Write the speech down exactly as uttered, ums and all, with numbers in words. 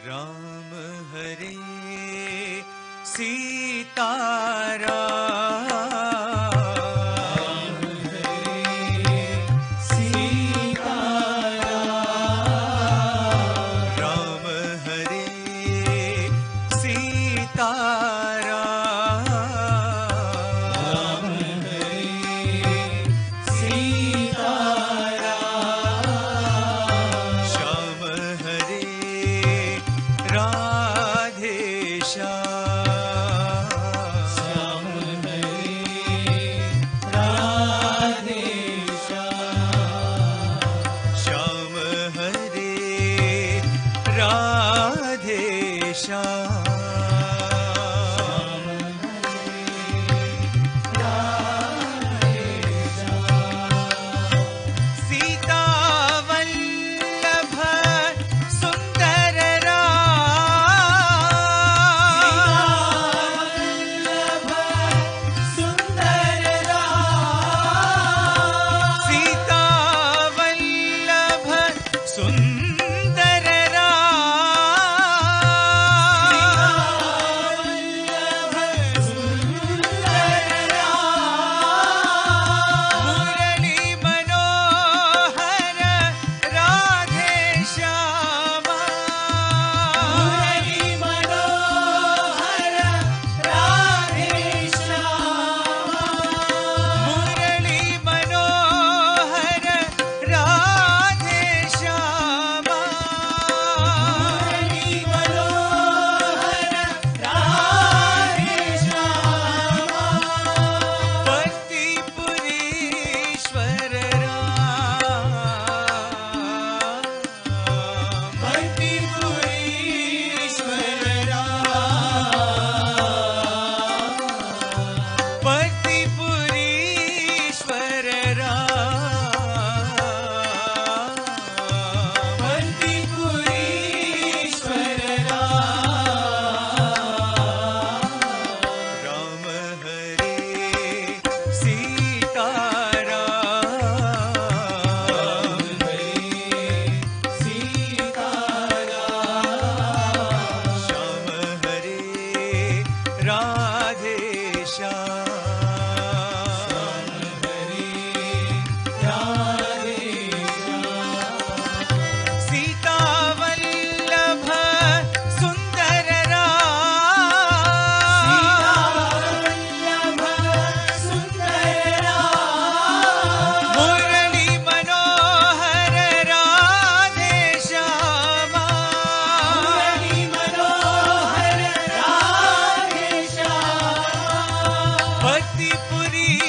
राम हरे सीता राम। राम हरे सीता राम। श्याम हरे राधे श्याम। श्याम हरे राधे श्याम। श्याम हरे राधे श्याम। सीता वल्लभ सुंदर राम। सीता वल्लभ सुंदर राम। मुरली मनोहर राधे श्याम। मुरली मनोहर राधे श्याम। मुरली मनोहर राधे श्याम। मुरली मनोहर राधे श्याम। पंडीपुरीश्वर राम। पंडीपुरीश्वर राम। पंडीपुरीश्वर राम। पंडीपुरीश्वर राम। राम हरे सीता राम। राम हरे सीता राम। श्याम हरे राधे श्याम। श्याम हरे राधे श्याम। सीता वल्लभ सुंदर राम। सीता वल्लभ सुंदर राम। मुरली मनोहर राधे श्याम। मुरली मनोहर राधे श्याम। पंडीपुरीश्वर